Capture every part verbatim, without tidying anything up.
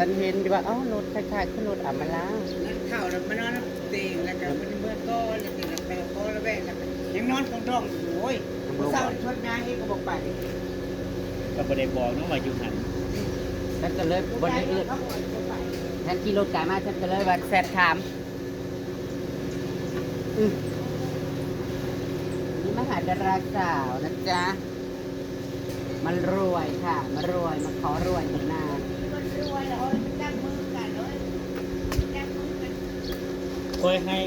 ฉันเห็นอยู่ว่า เอ้า รถคล้ายๆคือรถอำมาลา นั่นเฒ่าแล้วมานอนนำเตียง แล้วก็เพิ่นเมือก่อน แล้วก็ไปเอาพ่อแล้วแวะ แล้วก็ยังนอนกองดองอยู่ โอ้ย ยังบ่ ผู้สาวชวนนาเฮ็ดก็บ่ไป ก็บ่ได้บอกเนาะว่าอยู่หั่น ฉันก็เลยบ่ได้เอิ้น เขาก็บ่ไป ฉันขี่รถไกลมา ฉันก็เลยว่าแชทถาม อืม นี่มาหาดาราสาวนะจ๊ะ มารวยค่ะ มารวย มาขอรวยกับนาง มันรวยแล้ว เอ้ย มันจับมือกัน เอ้ย มันจับมือกัน ข่อยให้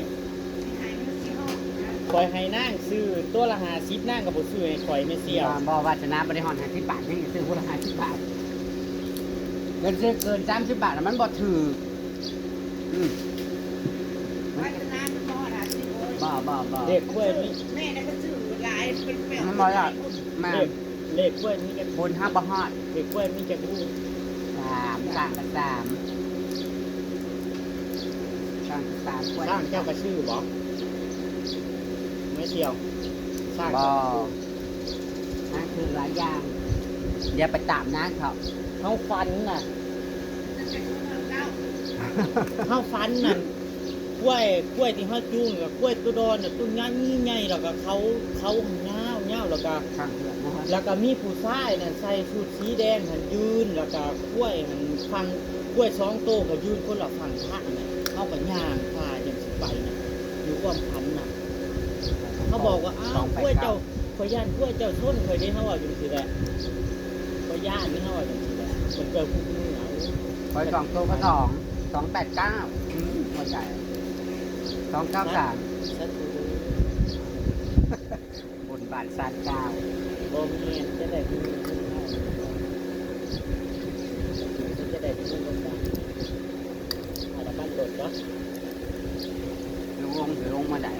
สิหายมันสิหอกนะ ข่อยให้นางซื้อตัวละห้าสิบ นางก็บ่ซื้อให้ข่อย แม่เสี่ยว บ่ บ่ วาสนาบ่ได้ฮอดห้าสิบบาท ยังสิซื้อผู้ละห้าสิบบาท เกินซื้อเกินสามสิบบาทน่ะมันบ่ถืก อืม วาสนามันบ่ฮอดห้าสิบ โอ้ย บ่ บ่ บ่ เลขกล้วยนี่ แม่น่ะก็ซื้อหลาย เป็นแปด มันบ่ได้ แม่ เลข เลขกล้วยมีจัก บุญเฮาบ่ฮอด เลขกล้วยมีจักลูก สาม สร้างก็สาม สร้างก็สาม กล้วย สร้างเจ้าก็ซื้อบ่ แม่เสี่ยว สร้าง บ่ นางซื้อหลายอย่าง อย่าไปตามนางเขา เฮาฝันน่ะ เฮาฝันนั่น กล้วย กล้วยที่เฮาจูงกับกล้วยตัวดอนน่ะ ตัวใหญ่ใหญ่ แล้วก็เขา เขายาวยาว แล้วก็ ข้างเหือนนะฮะ แล้วก็มีผู้ชายนั่นใส่ชุดสีแดงหั่นยืน แล้วก็กล้วยหั่นฟัง กล้วยสองโตก็ยืนคนละฝั่งทางน่ะ เฮาก็ย่างพาจังสิไปน่ะ อยู่ความฝันน่ะ เขาบอกว่า อ้าว กล้วยเจ้า ข่อยย่านกล้วยเจ้าชนข่อยเด้ เฮาว่าจังซี่แหละ ข่อยย่านนี่ เฮาว่าจังซี่แหละ มันเกิดผู้มือเอา ข่อยสองโตก็สอง สองแปดเก้า อืม ข่อยใหญ่ สองเก้าสาม สาธุ บนบานศาลกล่าว บ่แม่น จะได้ผู้มือเอา จะได้ผู้มือเอา อาจจะบ้านโดดเนาะ ลง ลงมาได้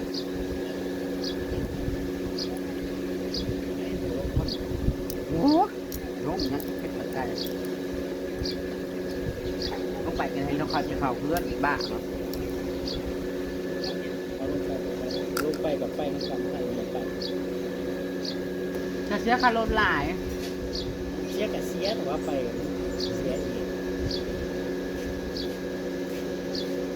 โอ้ ลงเนี่ยเป็นปัจจัย ลงไปกันให้เราคอยไปเฝ้าเพื่อนอีกบ้างเนาะ เอาลงไป ลงไปกับไปมันสำคัญเหมือนกัน จะเสียค่ารถหลาย เสียกับเสีย แต่ว่าไปเสียอีก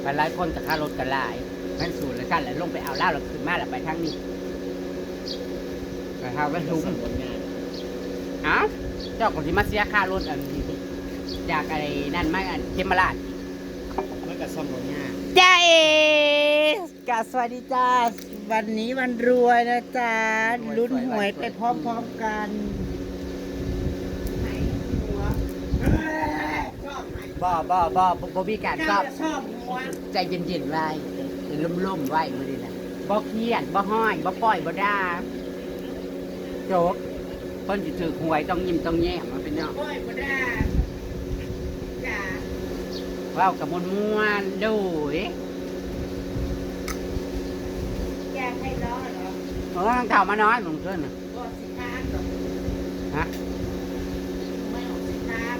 ไปหลายคนกับค่ารถก็หลาย แม่นสูนแล้วกัน แล้วลงไปเอาเหล้าแล้วขึ้นมาแล้วไปทางนี้ ไปหาวัดลุง สำรวจงาน เอ้า เจ้าก็สิมาเสียค่ารถอัน จากไอ้นั่นมาอันเขมราช มันก็สำรวจงาน จ้าเอ๋ กะสวัสดีจ้า วันนี้วันรวยนะจ๊ะ รวย ลุ้นหวยไปพร้อมๆกัน บ่ บ่ บ่ บ่ บ่มีการซ่อม ซ่อมหัว ใจเย็นๆไว้ ล่มๆไว้มื้อนี้นะ บ่เครียด บ่ฮ้อย บ่ป้อย บ่ด่า จบ เพิ่นสิถืกหวยต้องยิ้มต้องแย้ม มันเป็นแนว ป้อยบ่ด่า จ้า เว้ากับม่วนๆ โดย อยากให้นอนเหรอ เออ ทางเก่ามานอนมื้อคืนน่ะ บ่สิทานดอก ฮะ ไม่ออกสิทาน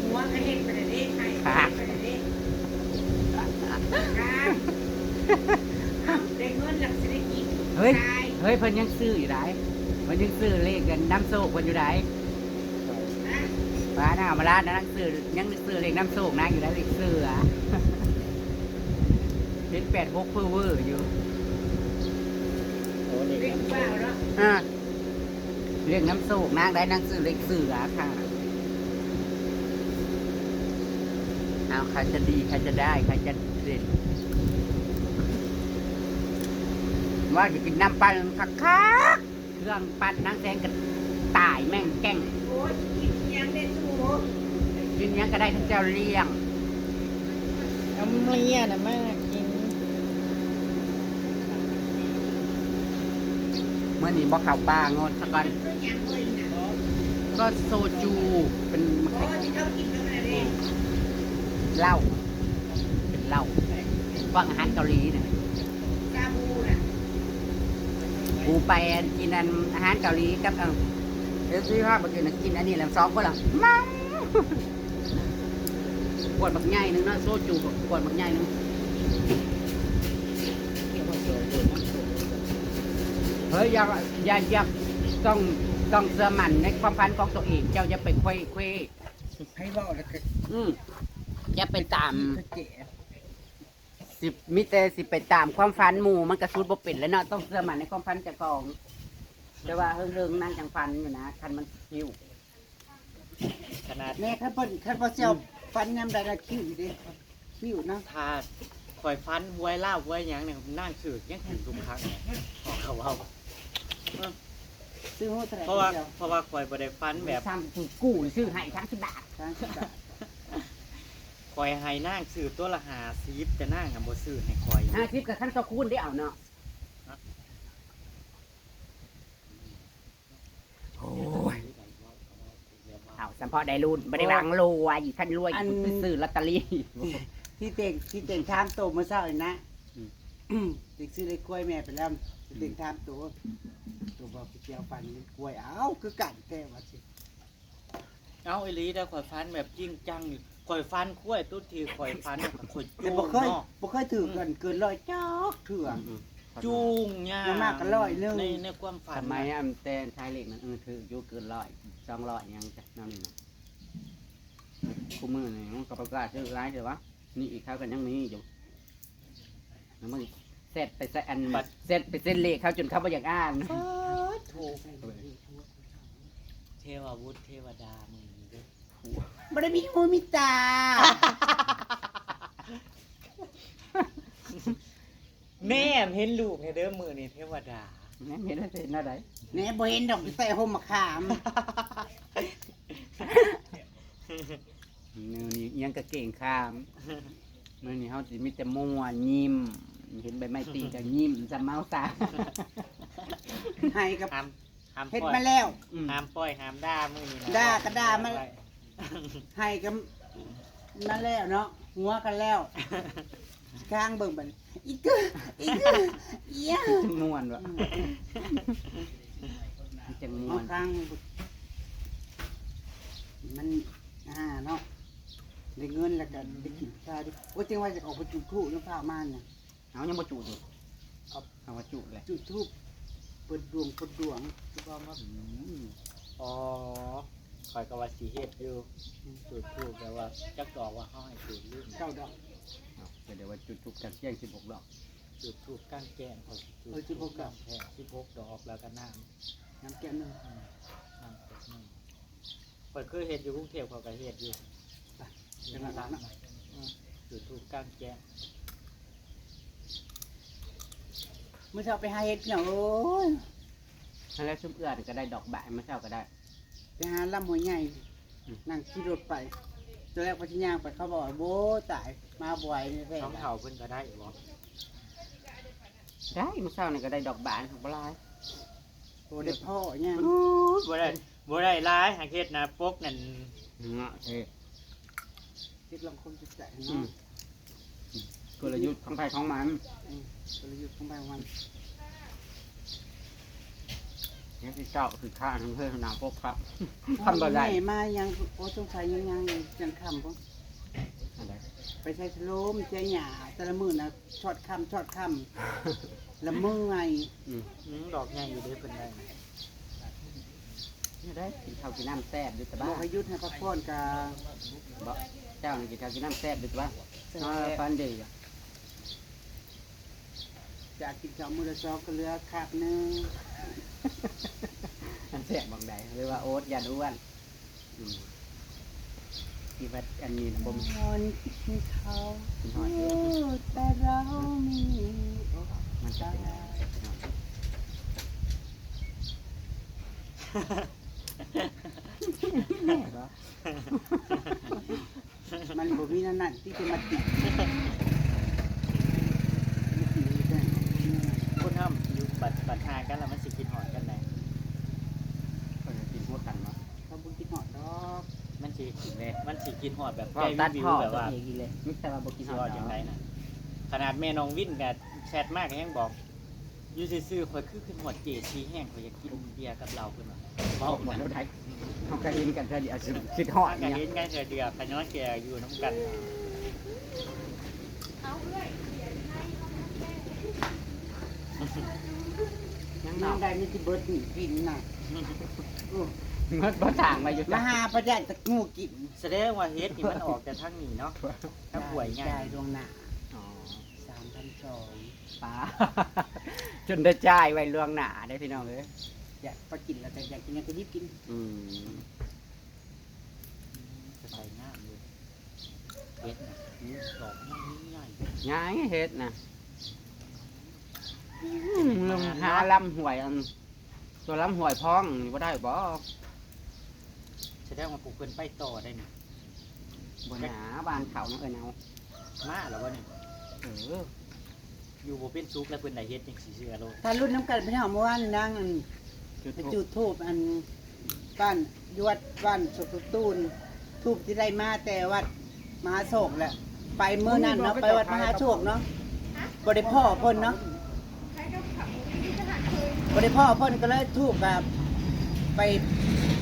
หัวก็เฮ็ดไปเลยเด้ ไข่ ฮะ ไปเลยเด้ ทาน เอ้า ได้เงินแล้วสิได้กิน เฮ้ย ใช่ เฮ้ย เพิ่นยังซื้ออยู่ได้ เพิ่นยังซื้อเลขกันนำโชคเพิ่นอยู่ได้ ฮะ ป้าน่ะ เอามาลาดนะ นังซื้อ ยังซื้อเลขนำโชคนางอยู่ได้ เลขเสือ เจ็ดแปดหก เพ้อเวอร์อยู่ โอ้ เลขนำโชค เลขเปล่าเนาะ อ่า เลขนำโชคนางได้ นางซื้อเลขเสือค่ะ เอา ใครจะดี ใครจะได้ ใครจะเด่น ว่าจะกินน้ำปั่นคักๆ เครื่องปั่นนางแสงก็ตายแม่งแกล้ง โอ้ย กินยังได้สู้ กินยังก็ได้ทั้งเจ้าเลี้ยง เอาเมียน่ะมากิน มื้อนี้บ่เข้าป่างดซะก่อน ก็โซจู เป็น โอ้ย ที่เขากินกันมาเลย เหล้า เป็นเหล้า พวกอาหารเกาหลีน่ะ ชาบูน่ะ กูไปกินอันอาหารเกาหลีกับ เอ่อ เอฟซีพาไปกินน่ะ กินอันนี้แหละ สองคนละ เมา ขวดบักใหญ่หนึ่งนะ โซจูขวดบักใหญ่หนึ่ง เฮ้ย อย่า อย่า อย่า ต้อง ต้องเชื่อมั่นในความฝันของตัวเอง เจ้าอย่าไปเคว เคว ให้เว้าแล้วก็ อืม อย่าไปตาม สิมีแต่สิไปตามความฝันหมู่ มันกะสุดบ่เป็นแล้วเนาะ ต้องเชื่อมั่นในความฝันเจ้าของ แต่ว่าเฮิงๆ นางจั่งฝันอยู่นะ คันมันคิว ขนาด แม่คันเพิ่น คันบ่เสี่ยวฝันยามใดนะคิวอยู่เด้ คิวนะ ถ้าข่อยฝันหวยลาวหวยหยังเนี่ย นางซื้อยังถืกทุกครั้ง ขอเขาเว้า ซื้อหัวเท่าไหร่ เพราะว่า เสี่ยว เพราะว่าข่อยบ่ได้ฝันแบบ ซ้ำกูกู้ซื้อให้สามสิบบาท สามสิบบาท ข่อยให้นางซื้อตัวละห้าสิบ แต่นางน่ะบ่ซื้อให้ข่อย ห้าสิบ กับคันต่อคูณได้เอาเนาะ โอ้ย เอาสำเพาะได้รุ่น บ่ได้หวังรวย คันรวย อัน กูซื้อลอตเตอรี่ ที่เต็ง ที่เต็งถามโตเมื่อเช้านี่นะ อืม เต็งซื้อเลขกล้วยแม่ไปแล้ว ที่เต็งถามโต โตบอกสิเกี่ยวฟันเลขกล้วย เอ้า คือกันแต่ว่าสิ เอ้า อีหลีเด้อ ข่อยฝันแบบจริงจังนี่ ข่อยฝันกล้วยตุ๊ดที่ข่อยฝันน่ะ ข่อย แต่ จู บ่ ง เคย เนาะ บ่เคยถืกกันเกินร้อยจักเทื่อ อืม อืม จูงยา อย่างมากก็ร้อยหนึ่ง ใน ในความฝัน สมัย น่ะ อันแต่ท้ายเลขนั้น เออ ถืกอยู่เกินร้อย สองร้อย ยังจ้ะ แนวนี้นะ คู่มื้อนี่มันก็ประกาศซื้อหลายเด้อวะ นี่อีกเขาก็ยังมีอยู่ แล้วมันเสร็จไปใส่อัน บัด เสร็จไปเส้นเลขเขาจนเขาบ่อยากอ่าน สาธุ เทวบุตรเทวดามึงนี่เด้อ บ่ได้มีหูมีตา แนมเห็นลูกให้เด้อมื้อนี้เทวดา แนมเห็นแล้วเป็นแนวใด แหน่บ่เห็นดอก อยู่ใต้ห่มมะขาม มื้อนี้ยังกะเก่งข้าม มื้อนี้เฮาสิมีแต่ม่วนยิ้ม เห็นใบไม้ตีก็ยิ้ม จะเมาซะ ให้กับ ห้าม ห้าม เฮ็ด ปล่อย มาแล้ว อืม ห้ามปล่อย ห้ามด่ามื้อนี้นะ ด่าก็ด่ามา ไว้ ให้กับมาแล้วเนาะ หัวกันแล้ว ค้างเบิ่งบัดนี้ อีกคือ อีกคือ เอี้ย ม่วนวะ อืม มันจังม่วน เอาค้าง มัน อ่า เนาะ ได้เงินแล้วก็ได้กินข้าวดิ โอ้ย จังว่าจะออกไปจุดธูปนำพระมาเนี่ย เอายังบ่จุดอยู่ เอา เอามาจุดเลย จุดธูป เปิดดวง เปิดดวง คือว่ามา อืม อ๋อ ข้อยก็ว่าสิเฮ็ดอยู่ อืม จุดธูป แต่ว่าจักดอกว่าเฮาให้จุดลืม เก้าดอก เอา ก็เดี๋ยวว่าจุดธูปกลางแจ้งสิบหกดอก จุดธูปกลางแจ้ง ข้อยจุด เออ สิบหกดอก ธูปกลางแจ้ง สิบหกดอก แล้วก็น้ำ น้ำแก้วหนึ่ง อืม น้ำแก้วหนึ่ง ข้อยเคยเฮ็ดอยู่กรุงเทพฯ ข้อยก็เฮ็ดอยู่ ไป อยู่ในร้านน่ะ อืม จุดธูปกลางแจ้ง มื้อเช้าไปหาเฮ็ดพี่น้องเอ้ย นั่นแหละ ซุมเอื้อนก็ได้ดอกบาน มื้อเช้าก็ได้ ไปหาลำห้วยใหญ่ อืม นั่งขี่รถไป ตอนแรกว่าสิย่างไป เขาบอกว่า โบ้ตาย มาบ่อยนี่แท้ น้องเฒ่าเพิ่นก็ได้บ่ ได้ มื้อเช้านี่ก็ได้ดอกบาน บ่หลาย โอ้ ได้พ่อยัง อู้ บ่ได้ บ่ได้หลาย หากเฮ็ดหน้าปกนั่น เนาะ เอ้ย คิดลองคนจิตใจ อืม เนาะ กลยุทธ์ของใครของมัน อืม กลยุทธ์ของใครของมัน เนี่ยที่เจ้าคือข้าทั้งเพื่อนหน้าปกครับ ทำบ่ได้ แม่มายัง โอ้ สงสัยยัง ยัง ยังค่ำบ่ อันใด ไปใส่สโลม ใส่หญ้า แต่ละมื้อน่ะ ชอดค่ำ ชอดค่ำ ละเมื่อย อืม อืม ดอกใหญ่อยู่เด้เพิ่นได้ เนี่ยได้ กินข้าวกินน้ำแซ่บอยู่แต่บ้าน บอกให้หยุดให้พักผ่อนกะ บอก เจ้านี่กินข้าวกินน้ำแซ่บอยู่แต่บ้าน แซ่บ นอนฝันดีอยู่ จากกินข้าวมื้อละสองก็เหลือคาบหนึ่ง มันแซ่บหม่องใด หรือว่าโอ๊ตย้านอ้วน อืม คิดว่าอันนี้นะบ่แม่น นอนคิดถึงเขา คิดฮอดอยู่ แต่เราไม่มีโอกาส มันจะเป็นอะไร แม่บ่ มันบ่มีนั่นนั่นที่จะมาติด คนเฮาอยู่บัด บัดห่างกันแล้วมันสิคิดฮอดกันได้ เพิ่นก็กินหัวกันเนาะ เขาบ่คิดฮอดดอก มันสิ แม่ มันสิคิดฮอดแบบ เว้าตัดพ้อ แบบว่า ตัวเองอีกเลย มิตรว่าบ่คิดฮอด สิว่าจังใดน่ะ ขนาดแม่น้องวินก็แชทมาก็ยังบอก อยู่ซื่อๆ ข่อยคือคิดฮอดเจซีแฮง ข่อยอยากกินเบียร์กับเหล้า เพิ่นว่า เว้าหมดแล้วได้ เฮาก็เห็นกันเทื่อเดียวสิคิดฮอด เฮาก็ เนี่ย เห็นกันเทื่อเดียว ขะย้อนแก่อยู่นำกัน ยัง ยัง เนาะ ได้มีที่เบิดนี่กินน่ะ โอ้ มันบ่สร้างไว้อยู่ มาหาประหยัดตะงูกิน แสดงว่าเฮ็ดนี่มันออกแต่ทางนี้เนาะ ทางห้วยใหญ่ จ่ายล่วงหน้า อ๋อ สามพันสอง ปลา จนได้จ่ายไว้ล่วงหน้าได้พี่น้องเอ้ย อยากไปกินแล้วแต่อยากกินยังก็รีบกิน อืม จะใส่งามเลยเฮ็ดนะดอกมันใหญ่ ง่ายเฮ็ดนะอืมลงหาลำห้วยอัน ตัวลำห้วยพองนี่บ่ได้บ่ แสดงว่าผู้เพิ่นไปต่อได้นี่ บ่หนาบ้านเขาเนาะเอ้ยเนาะ มาแล้วบ่นี่ เออ อยู่บ่เป็นสุขแล้วเพิ่นได้เฮ็ดจังซี่เชื่อโลด ถ้ารุ่นน้ำกันพี่น้องเมื่อวานนั่งอัน จุด ไป ธูป จุดธูปอันบ้านยวัดบ้านสุกตูนธูปที่ได้มาแต่วัดมหาโชคแหละไปเมื่อนั้นเนาะไปวัดมหาโชคเนาะบ่ได้พ่อเพิ่นเนาะบ่ได้พ่อเพิ่นก็เลยธูปแบบไป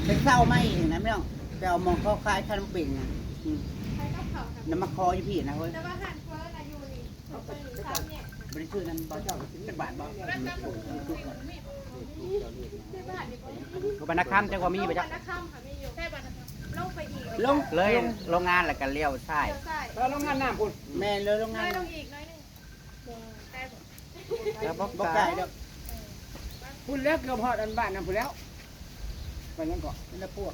ไปเช่ามาเองนะพี่น้องไปเอาหมองเขาขายขนมเปี๊ยะนะอืม ใช้กับเขาค่ะ นำมาขออยู่พี่นะเฮ้ย แต่ว่าหันเฟิร์สอายุนี่เขาไปซ้ำเนี่ย บริสุทธิ์นั้นบ่เจ้าจักบาทบ่ ที่บ้านนี่ก็ อุบลนาคำจังว่ามีบ่จ๊ะ นักคำค่ะมีอยู่ใช่บ้านนักคำลงไปอีก ลง เลยโรงงานแล้วก็เลี้ยวซ้าย เลี้ยวซ้าย แล้วโรงงานน้ำพุ่น แม่นเลยโรงงาน ได้ลงอีกน้อยหนึงได้บ่ แล้วบ่ บ่ ไก ไก ล ลดอก พุ่นแล้วเกือบฮอดอันบ้านน้ำพุ่นแล้วไปยังเกาะ เป็นละพวก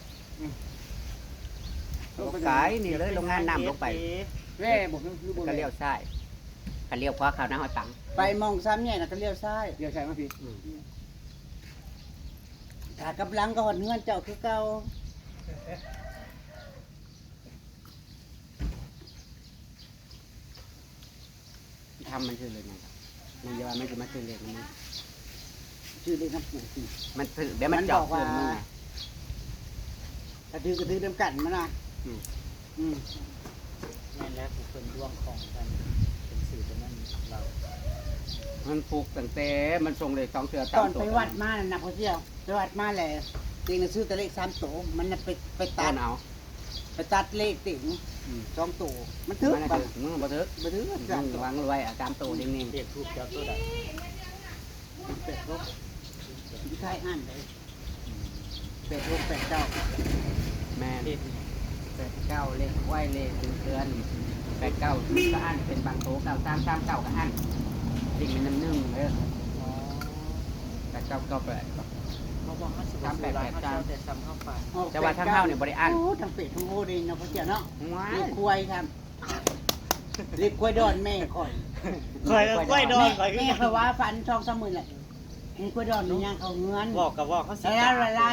บ่ไกลนี่เลยโรงงานน้ำลงไป แว่บอกคือบ่ ก็ แว่ เลี้ยวซ้ายก็เลี้ยวขวาเข้าหน้าห้อยปัง ไปมองซ้ำเนี่ยนะก็เลี้ยวซ้าย เดี๋ยวใส่มาพี่ อืม ถ้ากำลังก็หอดเฮือนเจ้าคือเก่า ทำมันคือเลยไงครับมันจะว่ามันจะมาคือเลยมัน ชื่อเลขน้ำปูสิ มันถือเดี๋ยวมันจอบ มันบอกว่า เพิ่มมึงไง กระดือกระดือน้ำกันมานะ อืม อืม แม่นแล้วผู้เพิ่นดวงของกันเป็นสื่อตัวนั้นเรา มันผูกตั้งแต่มันส่งเลยสองเทือ ต สาม อน ตัว ไปวัดมาน่ะนะพ่อเสี่ยวไปวัดมาแหละเตียงหนังสือแต่เลขสามตัวมันน่ะไปไปตัด เอา ไปตัดเลขเตียง อืม สองตัวมันถือ มัน ไป ถือมึงบ่ถือ มาถือ มึ สาม ง ตัว วางรวยเอาตามตัวนิ่ง เรียกทูบเจ้าตัวใด แปดหกที่ไทยอ่านเลยแปดหกแปดเก้า ๆแม่น เรียกนี่ แปดเก้าเลขควายเลขเดือนแปดเก้าก็อันเป็นบางโตเก้าสามสามเก้าก็อันสิ่งมันน้ำหนึ่งเลย อ๋อ แปดเก้าเก้าแปด เขาบอกว่าสิบ สามแปดแปดเก้า แต่ซ้ำเข้าไป ออก แต่ว่าทั้งเฮาเนี่ยบ่ได้อ่าน โอ้ทั้งเป็ดทั้งโอ้ดีเนาะพ่อเสี่ยวเนาะ ว้า เรียกควายครับเรียกควายดอนแม่ข่อย คอยคอยดอนคอย แม่เขาว่าฝันสองสามหมื่นแหละเห็นควายดอนมันย่างเขาเฮือน บอกกับบอกเขาสิ แล้วไล่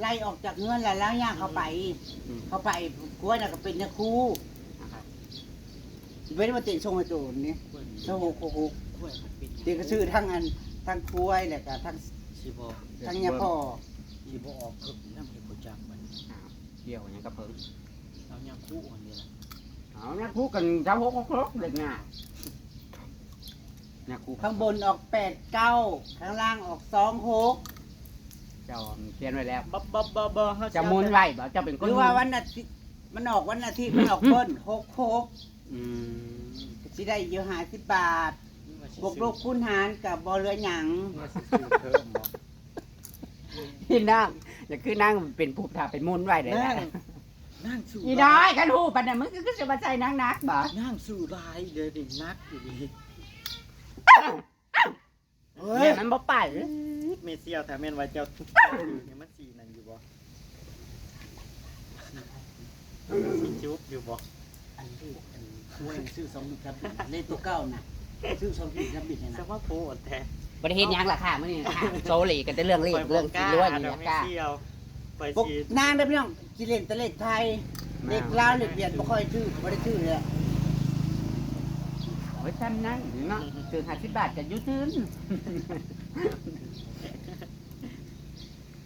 ไล่ออกจากเฮือนแล้วแล้วย่างเขาไป เขาไปควายน่ะก็เป็นนักครูเป็นมาเตะส่งให้โจรนี่สหกหกหกเตะก็ซื้อทั้งอันทั้งควายแล้วก็ทั้ง สิบอก ทั้งยาพ่อ สิบอกออกคือน้ำให้คนจักมัน เกี่ยวอย่างกับเพิ่ง เอายังคู่อันนี้ละ เอาเนี่ยคู่กันเจ้าหกหกหกเด็กง่ายเนี่ยคู่ ข้างบนออกแปดเก้าข้างล่างออกสองหก เจ้าเขียนไว้แล้ว บ๊อบบ๊อบบ๊อบบ๊อบเขา จะหมุนไว้บ่เจ้าเป็นคน หรือว่าวันอาทิตย์มันออกวันอาทิตย์มันออกเพิ่นหกหก อืม สิได้อยู่ห้าสิบบาท บวกลบคูณหารกับบ่เหลือหยัง เมื่อสิซื้อเพิ่มบอก พี่นางอย่าคือนางเป็นผู้ถ้าเป็นหมุนไว้เลย นั่ นะ งนั่งสู่ อีน้อยกันหูปันน่ะมึงก็คือจะมาใส่นางนักบ่ นั่งสู่ลายเลยนี่นักอยู่ดี เฮ้ย เนี่ยมันบ่ไป เมเซียวถ้าแม่นว่าเจ้าทุกข์อยู่นี่มันสีนั่นอยู่บ่สีจุ๊บอยู่บ่ อันนี้อันนี้ซื้อสองบิดครับบิดเล่นตัวเก้านะซื้อสองบิดครับบิดเนี่ย ส นะ มาโพดแท้ บ่ได้เฮ็ดหยังล่ะค่ะมื้อนี้ค่ะโซเลกันแต่เรื่องเลข ไปบ เรื่ อ อก ง กล้า สิรวย นะ นี่ล่ะ เม ค่ะ เซียวไป พวก สี นางได้พี่น้องกิเลนตะเลขไทย มา เลขลาวเลขเวียดบ่ค่อยถือบ่ได้ถือเลย โอ้ยทำนั่งเนาะถือห้าสิบบาทกับยูทูบ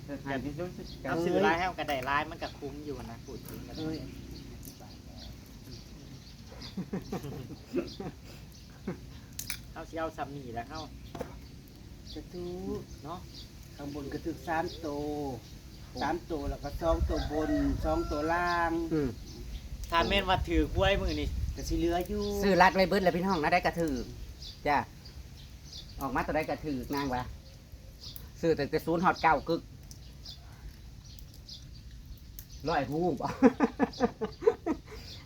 ถือห้าสิบ เอาซื้อลายให้เอากระไดลายมันก็คุ้มอยู่นะพูดถึงกัน เอ้ย เอาสิเอาซ้ำนี่แหละเอา สาธุ เนาะ ข้างบนก็ถือสามโตสามโตแล้วก็สองโตบนสองโตล่าง อืม ถ้าแม่นว่าถือหวยมือนี่ ก็สิเหลืออยู่ ซื้อลัดไว้เบิดแล้วพี่น้องนะได้กระถือจ้ะออกมาตัวได้กระถือนางวะซื้อตั้งแต่ศูนย์ฮอดเก้ากึก ร้อยฮู้บ่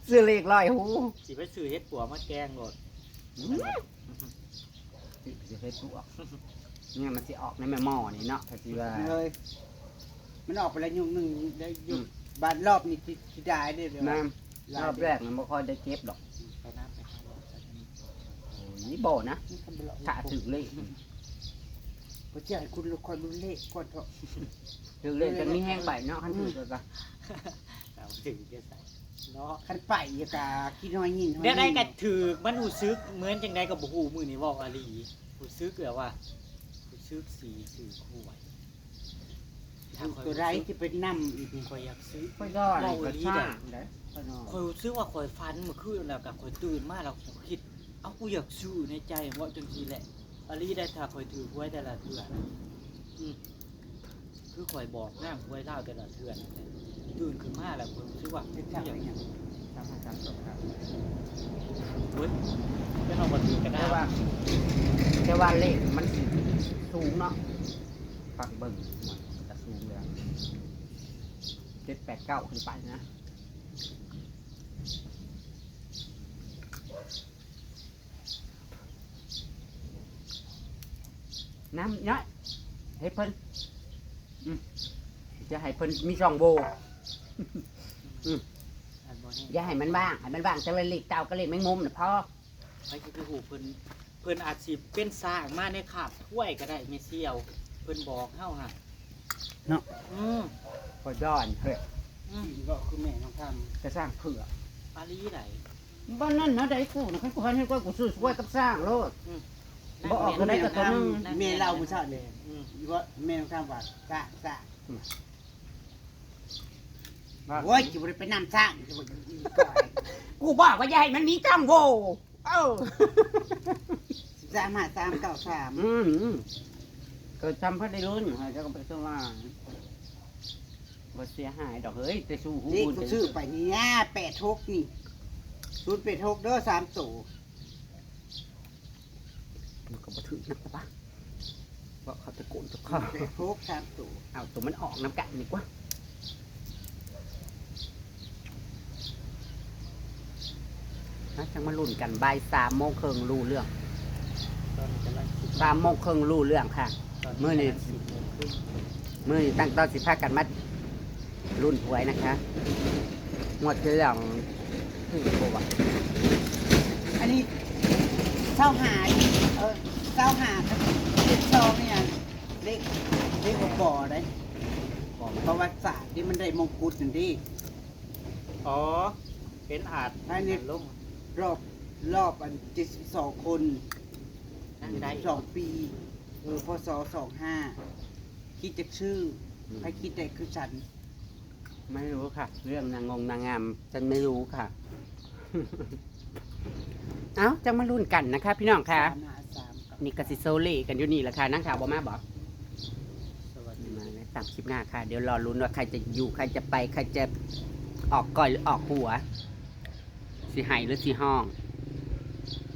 ซื้อเลขร้อยฮู้ สิไปซื้อเห็ดปวกมาแกงโลด อืม สิเฮ็ดปวก เนี่ยมันสิออกในแม่หม้อนี่เนาะ ถ้าสิว่า เลย มันออกไปแล้วยุคหนึ่งได้ยุค อืม บาดรอบนี้ที่ที่ได้เด้อ แม่น หลาย รอบแรกมันบ่ค่อยได้เก็บดอก ไปน้ำไปข้างนอก โอ้ย บ่นะ มันก็บ่รอด ถ้าถือเลข บ่เชื่อให้คุณคอยดูเลขก่อนเถาะ ถือเลขจะมีแฮงใบเนาะ คันถือก็ เอาถือจะใส่เนาะ คันไปอยู่กะคิดฮอดยินฮอด แนวใด ยิน ก็ถือ มันรู้สึกเหมือนจังใดก็บ่ฮู้ มื้อนี้เว้าอีหลี รู้สึกแบบว่า รู้สึกสีซื้อหวย ถ้าข้อย ตัวใดที่เป็นนำอีกนี่ ข้อยอยากซื้อ ข้อยดอน เว้าอีหลี ข้อยสร้าง เด้อ ได้ ข้อยนอน ข้อยรู้สึกว่าข้อยฝันเมื่อคืนแล้วก็ข้อยตื่นมาแล้วข้อยคิด เอ้า กูอยากซื้อในใจ เว้าจังซี่แหละ อีหลีได้ ถ้าข้อยถือหวยแต่ละเทื่อนะ อืม คือข้อยบอกนางหวยลาวแต่ละเทื่อนั่นแหละ ตื่นขึ้นมาแล้วข้อยรู้สึกว่า เฮ็ดจังได๋หยัง สามห้าสามสองครับ เว้ย จะนอนบ่ถือกระดาษ แต่ว่า แต่ว่าเลขมันสิสูงเนาะ ฟังเบิ่ง มันก็สูงแล้ว เจ็ดแปดเก้า ขึ้นไปนะ น้ำเนาะ ให้เพิ่น อืม จะให้เพิ่นมีช่องโหว่ อืม อันบ่แน่ อย่าให้มันว่าง ให้มันว่างแต่ละเลขเต่ากับเลขแมงมุมน่ะพอ ไผสิไปฮู้เพิ่น เพิ่นอาจสิเป็นสร้างมาในคาบถ้วยก็ได้แม่เสี่ยว เพิ่นบอกเฮาหั่น เนาะ อืม ข้อยดอนเฮ้ย อืม ก็คือแม่น้องทำ กระสร้างเผือก อีหลีใด๋ บ้านนั่นนะได้กูนะ คันกูพันให้กู กูซื้อสวยกับสร้างโลด อืม บ่ออกก็ได้ก็ตัวหนึ่ง แม่เล่ามื้อเช้านี่ อืม อีว่าแม่น้องทำว่าสร้าง สร้าง อืม โอ้ย สิบ่ได้ไปนำสร้าง สิบ่ได้อีกก่อน กูบอกว่าอย่าให้มันมีช่องโหว่ เออ สามห้าสามเก้าสาม อืม อืม ก็จำเพิ่นได้รุ่น เฮาจะก็ไปส่งว่า บ่เสียหายดอกเฮ้ย แต่สู้หู เลข บุญ กูซื้อไปนี่นะ แปดหก นี่ ศูนย์แปดหก เด้อ สามตัว มันก็บ่ถืกนักปะ เพราะเขาตะโกนเจ้าของ แปดหก สามตัว เอาตัวมันออกนำกันดีกว่า นะ จังมาลุ้นกัน บ่ายสามโมงครึ่งรู้เรื่อง ตอนนี้กำลังคิด สามโมงครึ่งรู้เรื่องค่ะ ตอนนี้ มื้อนี้ กำลังสิบโมงครึ่ง มื้อนี้ตั้งต้นสิพากันมาลุ้นหวยนะคะ งวดที่แล้วถืกบ่วะ อันนี้เศร้าหา เออ เศร้าหากับเจ็ดสองเนี่ย เลข เลขบ่ได้ ประวัติศาสตร์ที่มันได้มงกุฎนั่นเด้ อ๋อ เป็นอาจ อันนี้ ลง รอบ รอบอันเจ็ดสิบสองคน นั่งได้ สองปี เออ พ.ศ. สองห้า คิดจะซื้อ อืม ใครคิดได้คือฉัน ไม่รู้ค่ะ เรื่องนางงงนางงาม ฉันไม่รู้ค่ะ เอ้า จังมาลุ้นกันนะคะ พี่น้องค่ะ สามห้าสามกับ นี่ก็สิโซเลกันอยู่นี่แหละค่ะ นางขาวบ่มาบ่ สวัสดี มาแล้วตามคลิปหน้าค่ะ เดี๋ยวรอลุ้นว่าใครจะอยู่ ใครจะไป ใครจะออกก้อยหรือออกหัว สิไห้หรือสิฮ้อง